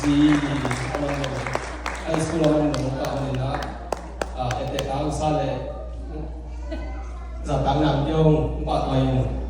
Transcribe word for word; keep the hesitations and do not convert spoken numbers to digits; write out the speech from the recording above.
zi a man lo, high school a man lo ka man in a, a, ete tang sa le za tang nam keu hong pahtawi ung.